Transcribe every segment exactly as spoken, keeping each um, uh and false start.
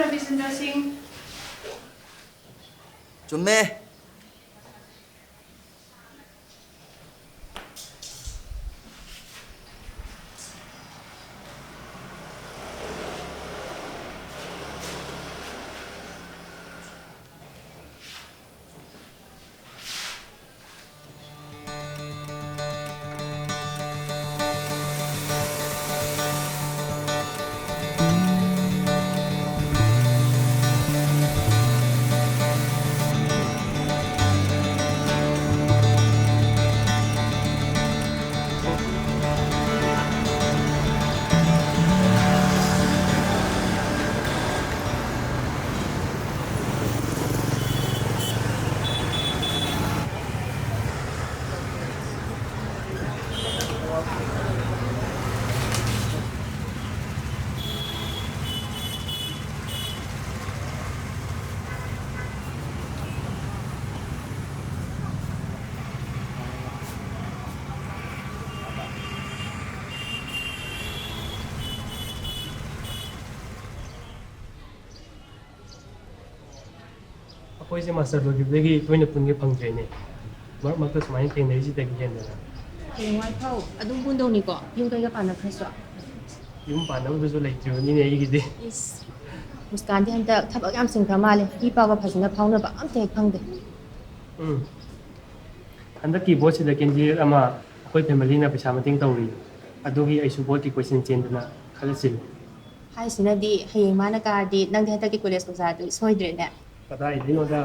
ꯔꯕꯤꯆꯟꯗ꯭ꯔ ꯁꯤꯡ꯫ ꯆꯨꯝꯃꯦ꯫ ꯑꯩꯈꯣꯏꯁꯦ ꯃꯥꯁꯇꯔ ꯂꯣꯏꯈꯤꯕꯗꯒꯤ ꯇꯣꯏꯅ ꯄꯨꯟꯒꯦ ꯐꯪꯗ꯭ꯔꯦꯅꯦ꯫ ꯃꯔꯛ ꯃꯔꯛꯇ ꯁꯨꯃꯥꯏꯅ ꯊꯦꯡꯅꯔꯤꯁꯤꯗꯒꯤ ꯍꯦꯟꯗꯅ꯫ ꯍꯌꯦꯡꯋꯥꯏ ꯐꯥꯎ ꯑꯗꯨꯝ ꯄꯨꯟꯗꯧꯅꯤꯀꯣ, ꯌꯨꯝ ꯀꯩꯒ ꯄꯥꯟꯅꯈ꯭ꯔꯁꯨ꯫ ꯌꯨꯝ ꯄꯥꯟꯅꯕꯗꯨꯁꯨ ꯂꯩꯇ꯭ꯔꯤꯕꯅꯤꯅꯦ ꯑꯩꯒꯤꯗꯤ꯫ ꯏꯁ, ꯃꯨꯁꯀꯥꯟꯗꯤ ꯍꯟꯗꯛ ꯊꯕꯛ ꯌꯥꯝ ꯆꯤꯟꯈ꯭ꯔ ꯃꯥꯜꯂꯦ꯫ ꯏ ꯄꯥꯎꯒ ꯐꯖꯅ ꯐꯥꯎꯅꯕ ꯑꯝꯇ ꯍꯦꯛ ꯐꯪꯗꯦ꯫ ꯎꯝ꯫ ꯍꯟꯗꯛꯀꯤ ꯚꯣꯠꯁꯤꯗ ꯀꯦꯟꯗꯤꯗꯦꯠ ꯑꯃ ꯑꯩꯈꯣꯏ ꯐꯦꯃꯤꯂꯤꯅ ꯄꯩꯁꯥ ꯃꯇꯦꯡ ꯇꯧꯔꯤ꯫ ꯑꯗꯨꯒꯤ ꯑꯩꯁꯨ ꯚꯣꯠꯀꯤ ꯀꯣꯏꯆꯦꯟ ꯆꯦꯟꯗꯅ ꯈꯔ ꯆꯤꯜꯂꯤ꯫ ꯍꯥꯏꯁꯤꯅꯗꯤ ꯍꯌꯦꯡ ꯃꯥꯅ ꯀꯥꯔꯗꯤ ꯅꯪꯗꯤ ꯍꯟꯗꯛꯀꯤ ꯀꯣꯂꯦꯖ ꯑꯣꯖꯥꯗꯨ ꯁꯣꯏꯗ꯭ꯔꯦꯅꯦ꯫ ꯀꯗꯥꯏꯗꯩꯅꯣꯗ꯫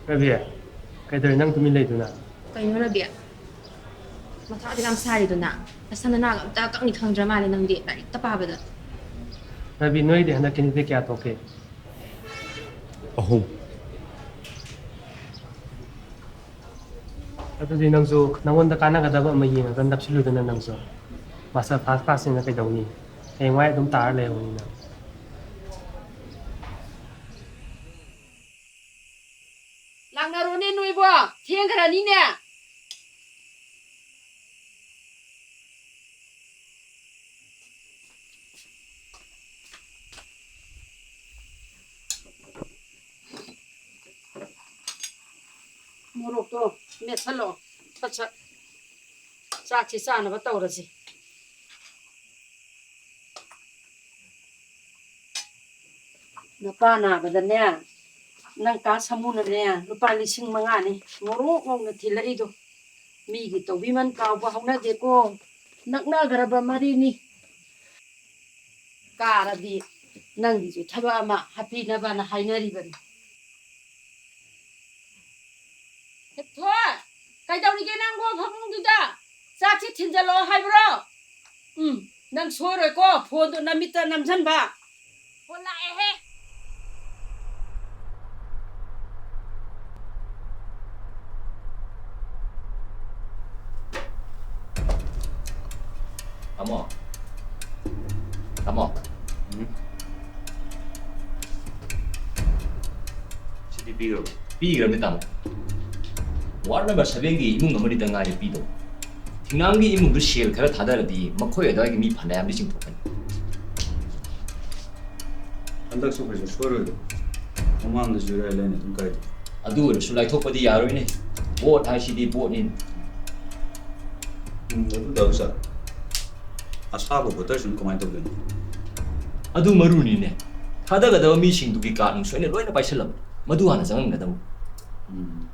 ꯔꯕꯤ, ꯀꯩꯗꯧꯔꯤ ꯅꯪ ꯇꯨꯃꯤꯟ ꯂꯩꯗꯨꯅ? ꯀꯩꯅꯣ ꯔꯕꯤ? ꯃꯊꯥꯗꯤ ꯌꯥꯝ ꯁꯥꯔꯤꯗꯨꯅ? ꯅꯁꯥ ꯅꯅꯥꯒ ꯑꯝꯇ ꯀꯛꯅꯤ ꯈꯪꯗ꯭ꯔ ꯃꯥꯜꯂꯦ ꯅꯪꯗꯤ ꯂꯥꯏꯔꯤꯛꯇ ꯄꯥꯕꯗ꯫ ꯔꯕꯤ, ꯅꯣꯏꯗꯤ ꯍꯟꯗꯛ ꯀꯦꯟꯗꯤꯗꯦꯠ ꯀꯌꯥ ꯊꯣꯛꯀꯦ? ꯑꯍꯨꯝ꯫ ꯑꯗꯨꯗꯤ ꯅꯪꯁꯨ ꯅꯪꯉꯣꯟꯗ ꯀꯥꯟꯅꯒꯗꯕ ꯑꯃ ꯌꯦꯡꯉꯒ ꯅꯞꯁꯤꯜꯂꯨꯗꯅ ꯅꯪꯁꯨ꯫ ꯃꯥꯁꯇꯔ ꯐꯥꯁ ꯄꯥꯁꯁꯤꯡꯅ ꯀꯩꯗꯧꯅꯤ? ꯍꯌꯦꯡꯋꯥꯏ ꯑꯗꯨꯝ ꯇꯥꯔ ꯂꯩꯍꯧꯅꯤ ꯅꯪ꯫ ꯂꯥꯛꯅꯔꯣꯅꯦ ꯅꯣꯏꯕꯣ, ꯊꯦꯡꯈ꯭ꯔꯅꯤꯅꯦ꯫ ꯃꯣꯔꯣꯛꯇꯣ ꯃꯦꯠꯁꯜꯂꯣ꯫ ꯁꯠ ꯁꯠ ꯆꯥꯛꯁꯤ ꯆꯥꯅꯕ ꯇꯧꯔꯁꯤ꯫ ꯅꯄꯥ ꯅꯥꯕꯗꯅꯦ, ꯅꯪ ꯀꯥ ꯁꯥꯃꯨꯅꯅꯦ ꯂꯨꯄꯥ ꯂꯤꯁꯤꯡ ꯃꯉꯥꯅꯤ ꯉꯧꯔꯣꯛ ꯉꯧꯅ ꯊꯤꯜꯂꯛꯏꯗꯣ꯫ ꯃꯤꯒꯤ ꯇꯧꯕꯤꯃꯟ ꯀꯥꯎꯕ ꯍꯧꯅꯗꯦꯀꯣ꯫ ꯅꯛꯅꯈ꯭ꯔꯕ ꯃꯔꯤꯅꯤ꯫ ꯀꯥꯔꯗꯤ ꯅꯪꯒꯤꯁꯨ ꯊꯕꯛ ꯑꯃ ꯍꯥꯞꯄꯤꯅꯕꯅ ꯍꯥꯏꯅꯔꯤꯕꯅꯤ꯫ ꯍꯦꯊꯣꯏ, ꯀꯩꯗꯧꯔꯤꯒꯦ ꯅꯪꯕꯣ ꯐꯃꯨꯡꯗꯨꯗ? ꯆꯥꯛꯁꯤ ꯊꯤꯟꯖꯜꯂꯛꯑꯣ ꯍꯥꯏꯕ꯭ꯔꯣ? ꯎꯝ, ꯅꯪ ꯁꯣꯏꯔꯣꯏꯀꯣ ꯐꯣꯟꯗꯣ ꯅꯃꯤꯠꯇ ꯅꯝꯁꯤꯟꯕ꯫ ꯐꯣꯟ ꯂꯥꯛꯑꯦꯍꯦ꯫ ꯇꯥꯃꯣ꯫ ꯇꯥꯃꯣ꯫ ꯎꯝ? ꯁꯤꯗꯤ ꯄꯤꯈ꯭ꯔꯕꯣ? ꯄꯤꯈ꯭ꯔꯕꯅꯤ, ꯇꯥꯃꯣ꯫ ꯋꯥꯔꯗ ꯅꯝꯕꯔ ꯁꯚꯦꯟꯒꯤ ꯏꯃꯨꯡ ꯑꯃꯅꯤꯗ ꯉꯥꯏꯔꯦ ꯄꯤꯗꯧ꯫ ꯊꯤꯡꯅꯥꯡꯒꯤ ꯏꯃꯨꯡꯗꯨ ꯁꯦꯜ ꯈꯔ ꯊꯥꯗꯔꯗꯤ ꯃꯈꯣꯏ ꯑꯗꯨꯋꯥꯏꯒꯤ ꯃꯤ ꯐꯅꯌꯥꯝꯗꯤ ꯆꯤꯡꯊꯣꯛꯀꯅꯤ꯫ ꯍꯟꯗꯛꯁꯨ ꯀꯩꯁꯨ ꯁꯣꯏꯔꯣꯏꯗ꯫ ꯃꯃꯥꯡꯗꯁꯨ ꯏꯔꯥꯏ ꯂꯥꯏꯅ ꯑꯗꯨꯝ ꯀꯥꯏꯗ꯫ ꯑꯗꯨ ꯑꯣꯏꯔꯁꯨ ꯂꯥꯏꯊꯣꯛꯄꯗꯤ ꯌꯥꯔꯣꯏꯅꯦ꯫ ꯚꯣꯠ ꯍꯥꯏꯁꯤꯗꯤ ꯚꯣꯠꯅꯤ꯫ ꯎꯝ, ꯑꯗꯨ ꯇꯧ ꯁꯥꯔ꯫ ꯑꯁꯥꯕ ꯚꯣꯇꯔꯁꯤꯡ ꯀꯃꯥꯏꯅ ꯇꯧꯗꯣꯏꯅꯣ? ꯑꯗꯨ ꯃꯔꯨꯅꯤꯅꯦ꯫ ꯊꯥꯗꯒꯗꯕ ꯃꯤꯁꯤꯡꯗꯨꯒꯤ ꯀꯥꯔꯗ ꯅꯨꯡ ꯁꯣꯏꯅ ꯂꯣꯏꯅ ꯄꯥꯏꯁꯜꯂꯕꯅꯤ꯫ ꯃꯗꯨ ꯍꯥꯟꯅ ꯆꯪꯍꯟꯒꯗꯕ꯫ ꯎꯝ꯫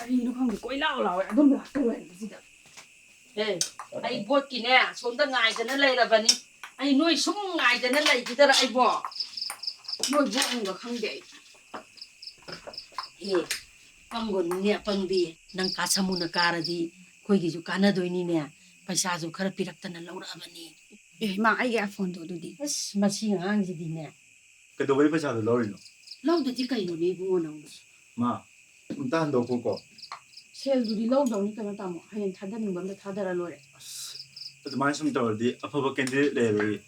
ꯀꯩꯅꯣ ꯈꯪꯗꯦ, ꯀꯣꯏ ꯂꯥꯎ ꯂꯥꯎꯋꯦ ꯑꯗꯨꯝ ꯂꯥꯛꯇ ꯂꯩꯔꯝꯕꯁꯤꯗ꯫ ꯑꯦ, ꯑꯩ ꯚꯣꯠꯀꯤꯅꯦ ꯑꯁꯣꯝꯗ ꯉꯥꯏꯗꯅ ꯂꯩꯔꯕꯅꯤ꯫ ꯑꯩ ꯅꯣꯏ ꯁꯨꯝ ꯉꯥꯏꯗꯅ ꯂꯩꯈꯤꯗꯔ ꯑꯩꯕꯣ? ꯅꯣꯏ ꯚꯣꯠ ꯅꯨꯡꯒ ꯈꯪꯗꯦ ꯑꯩ꯫ ꯑꯦ, ꯄꯪꯒꯅꯨꯅꯦ ꯑꯄꯪꯕꯤ꯫ ꯅꯪ ꯀꯥ ꯁꯃꯨꯅ ꯀꯥꯔꯗꯤ ꯑꯩꯈꯣꯏꯒꯤꯁꯨ ꯀꯥꯟꯅꯗꯣꯏꯅꯤꯅꯦ꯫ ꯄꯩꯁꯥꯁꯨ ꯈꯔ ꯄꯤꯔꯛꯇꯅ ꯂꯧꯔꯛꯑꯕꯅꯤ꯫ ꯑꯦ ꯃꯥ, ꯑꯩꯒꯤ ꯑꯥꯏꯐꯣꯟꯗꯣ ꯑꯗꯨꯗꯤ꯫ ꯑꯁ, ꯃꯁꯤ ꯑꯉꯥꯡꯁꯤꯗꯤꯅꯦ꯫ ꯀꯩꯗꯧꯕꯩ ꯄꯩꯁꯥꯗꯣ ꯂꯧꯔꯤꯅꯣ? ꯂꯧꯗꯗꯤ ꯀꯩꯅꯣꯅꯦ ꯏꯕꯨꯡꯉꯣ ꯅꯪꯕꯨ? ꯃꯥ, ꯑꯝꯇ ꯍꯟꯗꯣꯛꯈꯣꯀꯣ꯫ ꯁꯦꯜꯗꯨꯗꯤ ꯂꯧꯗꯧꯅꯤ ꯀꯩꯅꯣ ꯇꯥꯃꯣ, ꯍꯌꯦꯡ ꯊꯥꯗꯅꯤꯡꯕ ꯑꯝꯇ ꯊꯥꯗꯔ ꯂꯣꯏꯔꯦ꯫ ꯑꯁ, ꯑꯗꯨꯃꯥꯏꯅ ꯁꯨꯝ ꯇꯧꯔꯗꯤ ꯑꯐꯕ ꯀꯦꯟꯗꯤꯗꯦꯠ ꯂꯩꯔꯔꯣꯏꯌꯦ꯫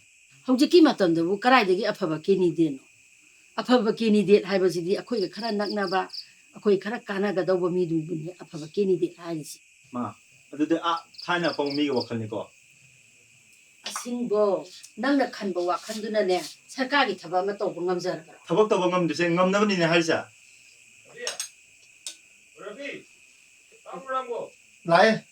ꯍꯧꯖꯤꯛꯀꯤ ꯃꯇꯝꯗꯕꯨ ꯀꯗꯥꯏꯗꯒꯤ ꯑꯐꯕ ꯀꯦꯟꯗꯤꯗꯦꯠꯅꯣ? ꯑꯐꯕ ꯀꯦꯟꯗꯤꯗꯦꯠ ꯍꯥꯏꯕꯁꯤꯗꯤ ꯑꯩꯈꯣꯏꯒ ꯈꯔ ꯅꯛꯅꯕ, ꯑꯩꯈꯣꯏ ꯈꯔ ꯀꯥꯟꯅꯒꯗꯧꯕ ꯃꯤꯗꯨꯕꯨꯅꯦ ꯑꯐꯕ ꯀꯦꯟꯗꯤꯗꯦꯠ ꯍꯥꯏꯔꯤꯁꯤ꯫ ꯃꯥ, ꯑꯗꯨꯗꯤ ꯑꯥ ꯊꯥꯏꯅ ꯑꯄꯪꯕ ꯃꯤꯒꯤ ꯋꯥꯈꯜꯅꯤꯀꯣ꯫ ꯑꯁꯤꯡꯕꯣ, ꯅꯪꯅ ꯈꯟꯕ ꯋꯥꯈꯜꯗꯨꯅꯅꯦ ꯁꯔꯀꯥꯔꯒꯤ ꯊꯕꯛ ꯑꯃ ꯇꯧꯕ ꯉꯝꯖꯔꯕ꯭ꯔꯥ? ꯊꯕꯛ ꯇꯧꯕ ꯉꯝꯗ꯭ꯔꯤꯁꯦ ꯉꯝꯅꯕꯅꯤꯅꯦ ꯍꯥꯏꯔꯤꯁꯦ꯫ ꯂꯥꯛꯑꯦ꯫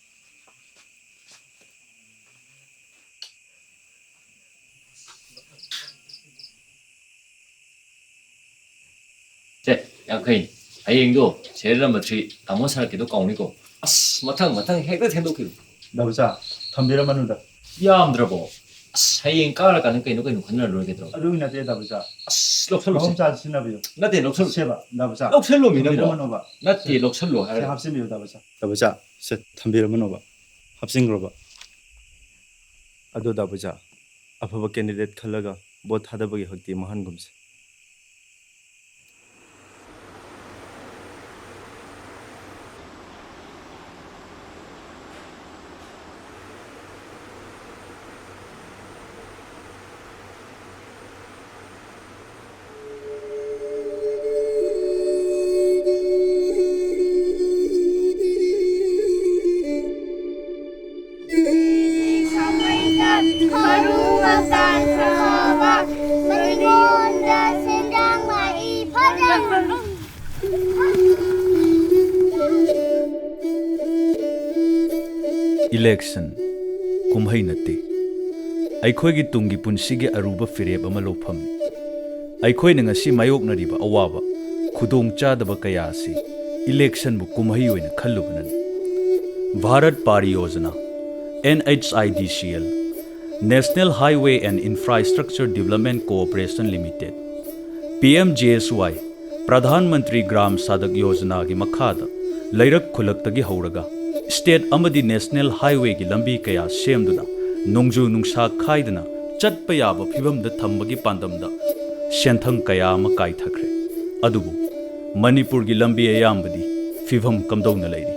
ꯁꯦ, ꯌꯥꯡꯈꯩ꯫ ꯍꯌꯦꯡꯗꯣ serial number three ꯇꯥꯃꯣ ꯁꯥꯔꯛꯀꯤꯗꯣ ꯀꯥꯎꯅꯤꯀꯣ꯫ ꯑꯁ, ꯃꯊꯪ ꯃꯊꯪ ꯍꯦꯛꯇ ꯊꯦꯡꯗꯣꯛꯈꯤꯕ꯫ ꯗꯥꯕꯨꯆꯥ, ꯊꯝꯕꯤꯔꯝꯃꯅꯨꯗ꯫ ꯌꯥꯝꯗ꯭ꯔꯕꯣ? ꯑꯁ, ꯍꯌꯦꯡ ꯀꯥꯔꯀꯥꯟꯗ ꯀꯩꯅꯣ ꯀꯩꯅꯣ ꯈꯟꯅꯔ ꯂꯣꯏꯔꯦ ꯀꯩꯗꯧꯔꯒꯦ? ꯑꯗꯨꯒꯤ ꯅꯠꯇꯦ ꯗꯥꯕꯨꯆꯥ꯫ ꯑꯁ, ꯂꯧꯁꯜꯂꯨꯁꯦ꯫ ꯃꯍꯣꯝ ꯆꯥ ꯁꯤꯖꯤꯟꯅꯕꯤꯌꯨ꯫ ꯅꯠꯇꯦ, ꯂꯧꯁꯜꯂꯨ꯫ ꯁꯦꯕ, ꯗꯥꯕꯨꯆꯥ꯫ ꯂꯧꯁꯜꯂꯣ ꯃꯤ ꯅꯪꯕꯣ꯫ ꯊꯝꯕꯤꯔꯝꯃꯅꯣꯕ꯫ ꯅꯠꯇꯦ, ꯂꯧꯁꯜꯂꯣ ꯁꯦ ꯍꯥꯏꯔꯒ꯫ ꯍꯥꯞꯆꯤꯟꯕꯤꯌꯨ ꯗꯥꯕꯨꯆꯥ꯫ ꯗꯥꯕꯨꯆꯥ, ꯁꯦ ꯊꯝꯕꯤꯔꯝꯃꯅꯣꯕ꯫ ꯍꯥꯞꯆꯤꯟꯈ꯭ꯔꯣꯕ꯫ ꯑꯗꯣ ꯗꯥꯕꯨꯆꯥ, ꯑꯐꯕ candidate ꯈꯜꯂꯒ vote ꯊꯥꯗꯕꯒꯤ ꯍꯛꯇꯤ ꯃꯥꯡꯍꯟꯒꯨꯝꯁꯦ꯫ ꯈꯥꯕꯩꯗ ꯈꯔꯨ ꯃꯇꯥꯟ ꯈꯔ ꯐꯕ, ꯃꯤꯉꯣꯟꯗ ꯁꯦꯟꯖꯥꯡ ꯃꯍꯤ ꯐꯖꯅ꯫ Election ꯀꯨꯝꯍꯩ ꯅꯠꯇꯦ꯫ ꯑꯩꯈꯣꯏꯒꯤ ꯇꯨꯡꯒꯤ ꯄꯨꯟꯁꯤꯒꯤ ꯑꯔꯨꯕ ꯐꯤꯔꯦꯞ ꯑꯃ ꯂꯧꯐꯝꯅꯤ꯫ ꯑꯩꯈꯣꯏꯅ ꯉꯁꯤ ꯃꯥꯌꯣꯛꯅꯔꯤꯕ ꯑꯋꯥꯕ, ꯈꯨꯗꯣꯡꯆꯥꯗꯕ ꯀꯌꯥ ꯑꯁꯤ ꯏꯂꯦꯛꯁꯟꯕꯨ ꯀꯨꯝꯍꯩ ꯑꯣꯏꯅ ꯈꯜꯂꯨꯕꯅꯅꯤ꯫ ꯚꯥꯔꯠ ꯄꯥꯔꯤ Yojana, NHIDCL, National Highway and Infrastructure Development Corporation Limited, PMGSY, Pradhan Mantri gram ꯁꯥꯗꯛ ꯌꯣꯖꯅꯥꯒꯤ ꯃꯈꯥꯗ ꯂꯩꯔꯛ ꯈꯨꯜꯂꯛꯇꯒꯤ ꯍꯧꯔꯒ ꯁ꯭ꯇꯦꯠ ꯑꯃꯗꯤ ꯅꯦꯁꯅꯦꯜ ꯍꯥꯏꯋꯦꯒꯤ ꯂꯝꯕꯤ ꯀꯌꯥ ꯁꯦꯝꯗꯨꯅ ꯅꯣꯡꯖꯨ ꯅꯨꯡꯁꯥ ꯈꯥꯏꯗꯅ ꯆꯠꯄ ꯌꯥꯕ ꯐꯤꯚꯝꯗ ꯊꯝꯕꯒꯤ ꯄꯥꯟꯗꯝꯗ ꯁꯦꯟꯊꯪ ꯀꯌꯥ ꯑꯃ ꯀꯥꯏꯊꯈ꯭ꯔꯦ꯫ ꯑꯗꯨꯕꯨ ꯃꯅꯤꯄꯨꯔꯒꯤ ꯂꯝꯕꯤ ꯑꯌꯥꯝꯕꯗꯤ ꯐꯤꯚꯝ ꯀꯝꯗꯧꯅ ꯂꯩꯔꯤ?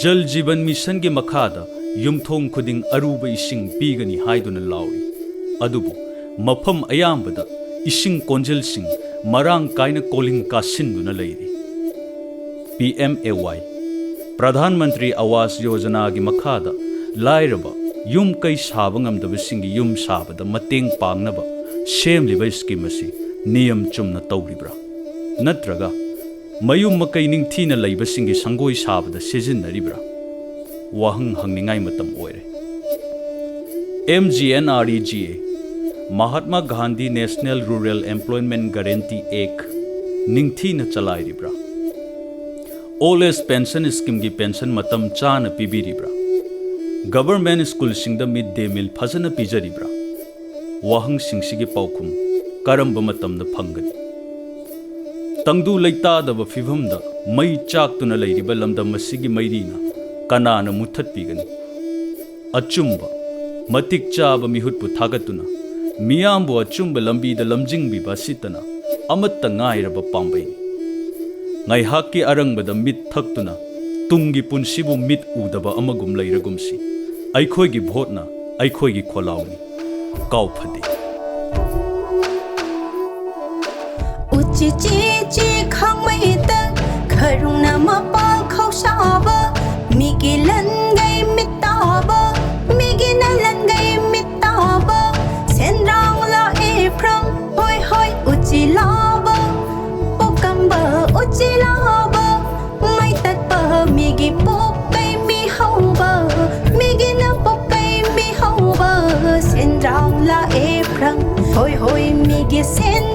ꯖꯜ ꯖꯤꯕꯟ ꯃꯤꯁꯟꯒꯤ ꯃꯈꯥꯗ ꯌꯨꯝꯊꯣꯡ ꯈꯨꯗꯤꯡ ꯑꯔꯨꯕ ꯏꯁꯤꯡ ꯄꯤꯒꯅꯤ ꯍꯥꯏꯗꯨꯅ ꯂꯥꯎꯔꯤ꯫ ꯑꯗꯨꯕꯨ ꯃꯐꯝ ꯑꯌꯥꯝꯕꯗ ꯏꯁꯤꯡ ꯀꯣꯟꯖꯦꯜꯁꯤꯡ ꯃꯔꯥꯡ ꯀꯥꯏꯅ ꯀꯣꯂꯤꯡ ꯀꯥꯁꯤꯟꯗꯨꯅ ꯂꯩꯔꯤ꯫ PMAY, ꯄ꯭ꯔꯙꯥꯟ ꯃꯟꯇ꯭ꯔꯤ ꯑꯋꯥꯁ ꯌꯣꯖꯅꯥꯒꯤ ꯃꯈꯥꯗ ꯂꯥꯏꯔꯕ ꯌꯨꯝ ꯀꯩ ꯁꯥꯕ ꯉꯝꯗꯕꯁꯤꯡꯒꯤ ꯌꯨꯝ ꯁꯥꯕꯗ ꯃꯇꯦꯡ ꯄꯥꯡꯅꯕ ꯁꯦꯝꯂꯤꯕ ꯁ꯭ꯀꯤꯝ ꯑꯁꯤ ꯅꯤꯌꯝ ꯆꯨꯝꯅ ꯇꯧꯔꯤꯕ꯭ꯔꯥ? ꯅꯠꯇ꯭ꯔꯒ ꯃꯌꯨꯝ ꯃꯀꯩ ꯅꯤꯡꯊꯤꯅ ꯂꯩꯕꯁꯤꯡꯒꯤ ꯁꯪꯒꯣꯏ ꯁꯥꯕꯗ ꯁꯤꯖꯤꯟꯅꯔꯤꯕ꯭ꯔꯥ? ꯋꯥꯍꯪ ꯍꯪꯅꯤꯡꯉꯥꯏ ꯃꯇꯝ ꯑꯣꯏꯔꯦ꯫ MGNREGA, Mahatma Gandhi national rural employment guarantee act ꯅꯤꯡꯊꯤꯅ ꯆꯂꯥꯏꯔꯤꯕ꯭ꯔꯥ? ꯑꯣꯜ ꯑꯦꯖ ꯄꯦꯟꯁꯟ ꯁ꯭ꯀꯤꯝꯒꯤ ꯄꯦꯟꯁꯟ ꯃꯇꯝ ꯆꯥꯅ ꯄꯤꯕꯤꯔꯤꯕ꯭ꯔꯥ? ꯒꯚꯔꯟꯃꯦꯟꯠ ꯁ꯭ꯀꯨꯜꯁꯤꯡꯗ ꯃꯤꯗ ꯗꯦ ꯃꯤꯜ ꯐꯖꯅ ꯄꯤꯖꯔꯤꯕ꯭ꯔꯥ? ꯋꯥꯍꯪꯁꯤꯡꯁꯤꯒꯤ ꯄꯥꯎꯈꯨꯝ ꯀꯔꯝꯕ ꯃꯇꯝꯗ ꯐꯪꯒꯅꯤ? ꯇꯪꯗꯨ ꯂꯩꯇꯥꯗꯕ ꯐꯤꯚꯝꯗ ꯃꯩ ꯆꯥꯛꯇꯨꯅ ꯂꯩꯔꯤꯕ ꯂꯝꯗꯝ ꯑꯁꯤꯒꯤ ꯃꯩꯔꯤꯅ ꯀꯅꯥꯅ ꯃꯨꯠꯊꯠꯄꯤꯒꯅꯤ? ꯑꯆꯨꯝꯕ, ꯃꯇꯤꯛ ꯆꯥꯕ ꯃꯤꯍꯨꯠꯄꯨ ꯊꯥꯒꯠꯇꯨꯅ ꯃꯤꯌꯥꯝꯕꯨ ꯑꯆꯨꯝꯕ ꯂꯝꯕꯤꯗ ꯂꯝꯖꯤꯡꯕꯤꯕ ꯑꯁꯤꯇꯅ ꯑꯃꯠꯇ ꯉꯥꯏꯔꯕ ꯄꯥꯝꯕꯩꯅꯤ꯫ ꯉꯥꯏꯍꯥꯛꯀꯤ ꯑꯔꯪꯕꯗ ꯃꯤꯠ ꯊꯛꯇꯨꯅ ꯇꯨꯡꯒꯤ ꯄꯨꯟꯁꯤꯕꯨ ꯃꯤꯠ ꯎꯗꯕ ꯑꯃꯒꯨꯝ ꯂꯩꯔꯒꯨꯝꯁꯤ꯫ ꯑꯩꯈꯣꯏꯒꯤ ꯚꯣꯠꯅ ꯑꯩꯈꯣꯏꯒꯤ ꯈꯣꯜꯂꯥꯎꯅꯤ꯫ ꯀꯥꯎꯐꯗꯦ꯫ ꯎꯆꯤ ꯆꯤ ꯆꯤ ꯈꯥꯡꯃꯩꯗ ꯈꯔꯨꯡꯅ ꯃꯄꯥꯜ ꯈꯧꯁꯥꯕ, ꯃꯤꯒꯤ ꯂꯟꯒꯩ ꯃꯤꯠ ꯇꯥꯕ, ꯃꯤꯒꯤ ꯅꯂꯟꯒꯩ ꯃꯤꯠ ꯇꯥꯕ, ꯁꯦꯟꯗ꯭ꯔꯥꯡ ꯂꯥꯛꯑꯦ ꯐ꯭ꯔꯝ, ꯍꯣꯏ ꯍꯣꯏ ꯎꯆꯤ ꯂꯥꯕ, ꯄꯣꯛꯀꯝꯕ ꯎꯆꯤ ꯂꯥꯕ, ꯃꯩ ꯇꯠꯄ ꯃꯤꯒꯤ ꯄꯣꯛꯀꯩ ꯃꯤ ꯍꯧꯕ, ꯃꯤꯒꯤꯅ ꯄꯣꯛꯀꯩ ꯃꯤ ꯍꯧꯕ, ꯁꯦꯟꯗ꯭ꯔꯥꯡ ꯂꯥꯛꯑꯦ ꯐ꯭ꯔꯝ, ꯍꯣꯏ ꯍꯣꯏ ꯃꯤꯒꯤ ꯁꯦꯟ